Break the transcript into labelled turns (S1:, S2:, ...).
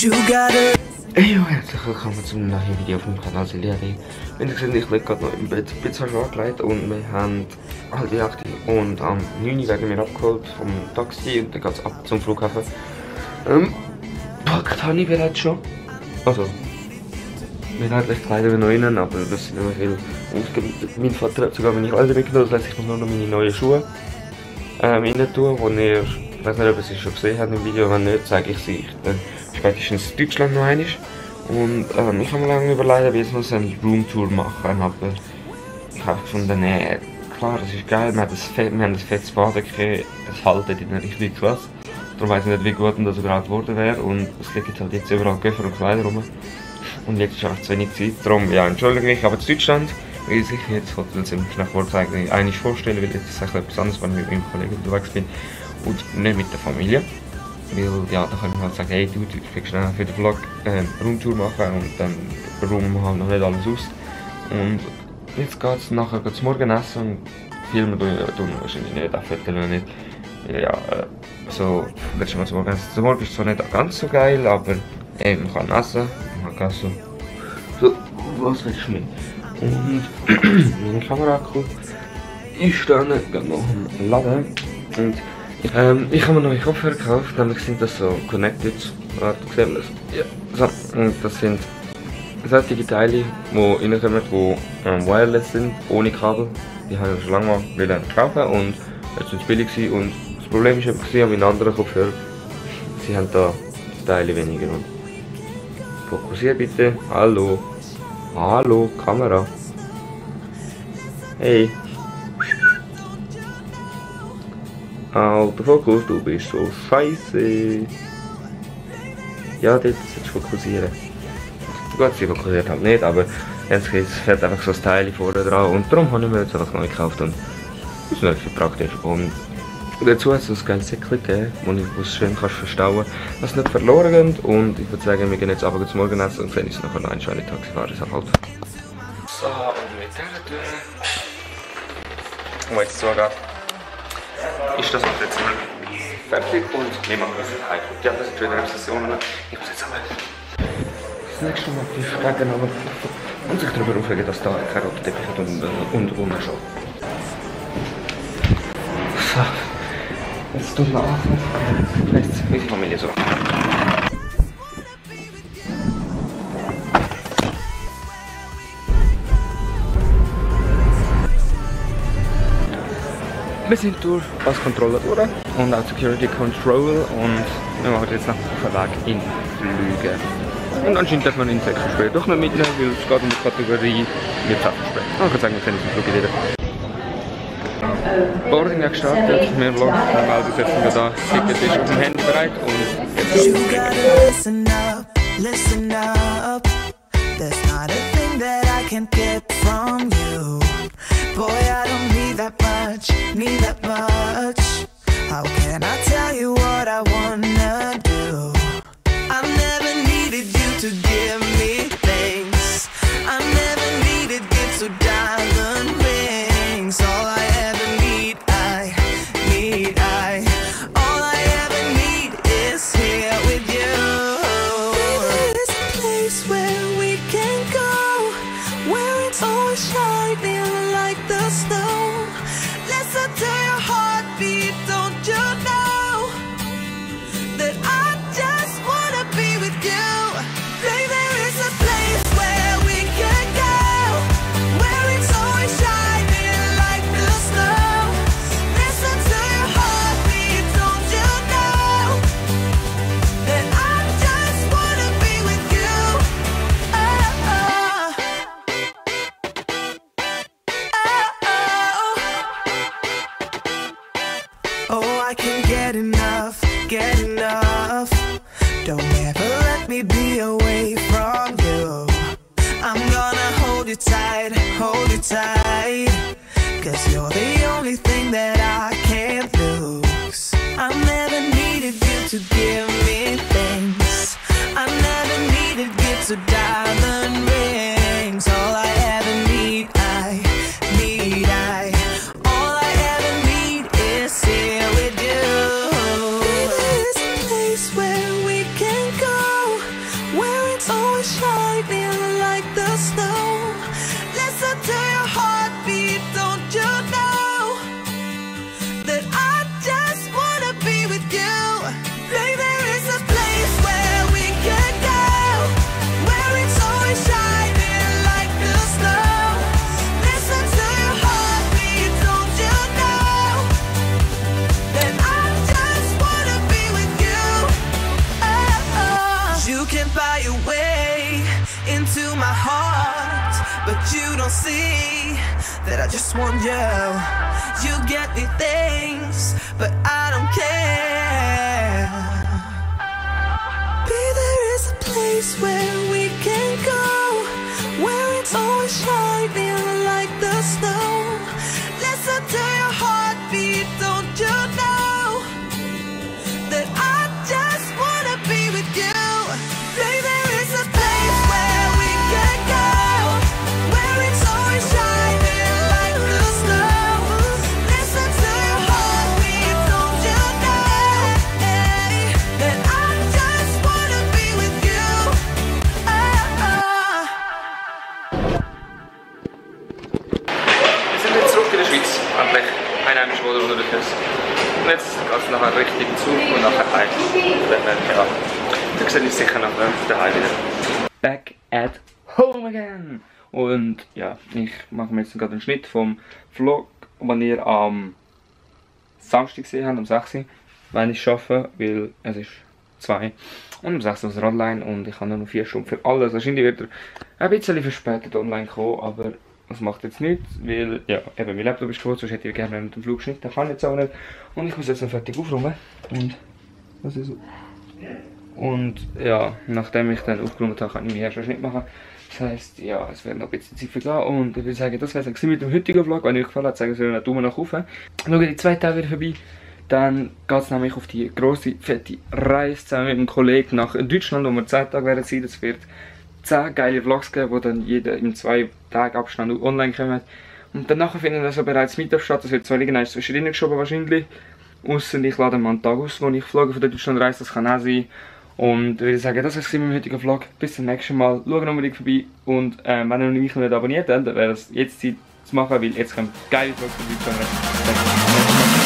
S1: Hey, herzlich willkommen zu einem neuen Video auf dem Kanal Silleri. Wenn ihr seht, ich liege gerade noch im Bett, bin zwar schon angelegt und wir haben halb 8 und am 9 Uhr werden wir abgeholt vom Taxi und dann geht es ab zum Flughafen. Packt habe ich bereits schon. Also, wir haben echt Kleider noch innen, aber das sind immer viel. Und mein Vater hat sogar meine Kleider mitgenommen, das heißt, ich muss nur noch meine neuen Schuhe rein tun, wo ihr, ich weiß nicht, ob ihr sie schon gesehen habt im Video, wenn nicht, zeige ich sie dann spätestens in Deutschland noch einmal. Und ich habe mir lange überlegt, wie ich so eine Roomtour machen, aber ich habe gefunden, nee, klar, das ist geil, wir haben ein fettes Bad, es haltet in richtig krass. Darum weiss ich nicht, wie gut das gerade geworden wäre und es liegt halt jetzt überall Köffer und Kleider rum. Und jetzt ist einfach zu wenig Zeit, darum, ja, entschuldige mich, aber zu Deutschland will ich jetzt Hotel ziemlich schnell vorzeigen, eigentlich vorstellen, weil jetzt ist etwas anderes, wenn ich mit meinem Kollegen unterwegs bin und nicht mit der Familie. Weil, ja, da kann ich halt sagen, hey, du kriegst schnell für den Vlog eine Rundtour machen und dann räumen wir halt noch nicht alles aus. Und jetzt geht es nachher zum Morgenessen und filmen tun wir wahrscheinlich nicht, auch Fotos nicht. Weil, ja, so, letztes Mal zum Morgenessen. Zum Morgen ist es zwar nicht ganz so geil, aber ey, man kann essen, man kann so, was willst du mit? Und meine Kameraakku ist dann gerade noch im Laden und ich habe mir neue Kopfhörer gekauft, nämlich sind das so Connected, gesehen das? Ja, so, und das sind solche Teile, die reinkommen, die wireless sind, ohne Kabel. Die habe ich schon lange mal kaufen und jetzt sind sie billig gewesen. Und das Problem ist einfach, wie in anderen Kopfhörern, sie haben da Teile weniger. Und fokussier bitte, hallo, hallo, Kamera, hey. Autofokus, du bist so scheiße. Ja, jetzt sollst du fokussieren. Gut, sie fokussiert halt nicht, aber jetzt fährt einfach so ein Teil vorne dran und darum habe ich mir jetzt einfach neu gekauft und das ist wirklich praktisch. Und dazu hat es ein geiles Säckchen gegeben, wo du es schön kannst verstauen, dass es nicht verloren geht. Und ich würde sagen, wir gehen jetzt aber zum Morgenessen und sehen uns nachher noch einen schönen Taxifahrer halt. So, und mit dieser Tür, wo jetzt zugeht, ist das jetzt fertig und wir machen das heim. Die haben das jetzt wieder in Sessionen. Ich muss jetzt aber das nächste Mal die Fragen aber und sich darüber aufregen, dass da kein roter Teppich hat und schon. So, jetzt tun wir an. Jetzt unsere Familie so. Wir sind durch Passkontrolle durch und auch Security Control und wir machen jetzt noch auf den Weg in Flüge. Und anscheinend darf man in 6 Verspätung doch nicht mitnehmen, weil es geht in die Kategorie mit 10 Verspätung. Ich kann sagen, wir sehen uns im Flug wieder. Boarding hat gestartet, wir melden uns jetzt wieder da, das Ticket ist auf dem Handy bereit und jetzt geht's
S2: Boy, I don't need that much. How can I tell you what I wanna do? I never needed you to give me things. I never needed gifts or diamond rings. All I ever need, all I ever need is here with you. There's a place where we can go, where it's always shining like the snow. Listen to your heartbeat, don't you know that I just wanna be with you? Baby, there is a place where we can go, where it's always shining like the snow. Listen to your heartbeat, don't you know that I just wanna be with you? Oh, I can't get enough. Don't ever let me be away from you. I'm gonna hold you tight, 'cause you're the only thing that I can't lose. I never needed you to give me things. I never needed gifts or diamond rings. All I ever need, all I ever need is here with you. There's a place where we can go, that I just want you. You get me things, but I don't care. Baby, there is a place where we can go, where it's always shining like the snow. Listen to your heartbeat, don't you know that I just wanna be with you. Baby, there is a place where we can go, where it's always shining like the snow. Listen to your heartbeat, don't you know that I just wanna be with you.
S1: Wir sind jetzt zurück in der Schweiz, endlich einheimisch wurde unter der Küste. Und jetzt geht es nachher richtig Zug und nachher heim. Ja, da seht ihr sicher nachher daheim wieder. Back at home again! Und ja, ich mache mir jetzt gerade einen Schnitt vom Vlog, den ihr am Samstag gesehen habt, um 6 Uhr, wenn ich arbeite, weil es ist 2 und um 6 Uhr ist er online und ich habe nur noch 4 Stunden für alles. Wahrscheinlich wird er ein bisschen verspätet online kommen, aber das macht jetzt nichts, weil ja, eben mein Laptop ist kaputt, sonst hätte ich gerne mit dem Flug geschnitten, das kann ich jetzt auch nicht. Und ich muss jetzt noch fertig aufräumen. Und was ist so? Und ja, nachdem ich dann aufgeräumt habe, kann ich meinen ersten Schnitt machen. Das heisst, ja, es wird noch ein bisschen Zeit vergehen und ich würde sagen, das wäre es mit dem heutigen Vlog. Wenn euch gefallen hat, sagen Sie einen Daumen nach oben. Schaut die 2 Tage wieder vorbei. Dann geht es nämlich auf die grosse, fette Reise zusammen mit einem Kollegen nach Deutschland, wo wir 10 Tage werden sein. Das wird 10 geile Vlogs geben, die dann jeder in 2 Tagen Abstand online kommen. Und danach finden wir so bereits Meetup statt. Das wird zwar irgendwann zwischendrin geschoben wahrscheinlich. Ausser ich lade mal einen Tag aus, wo ich fliege von der Deutschlandreise, das kann auch sein. Und ich würde sagen, das war es mit dem heutigen Vlog. Bis zum nächsten Mal. Schaut unbedingt vorbei. Und wenn ihr mich noch nicht abonniert habt, dann wäre es jetzt Zeit zu machen, weil jetzt kommt geile Vlogs von Deutschland.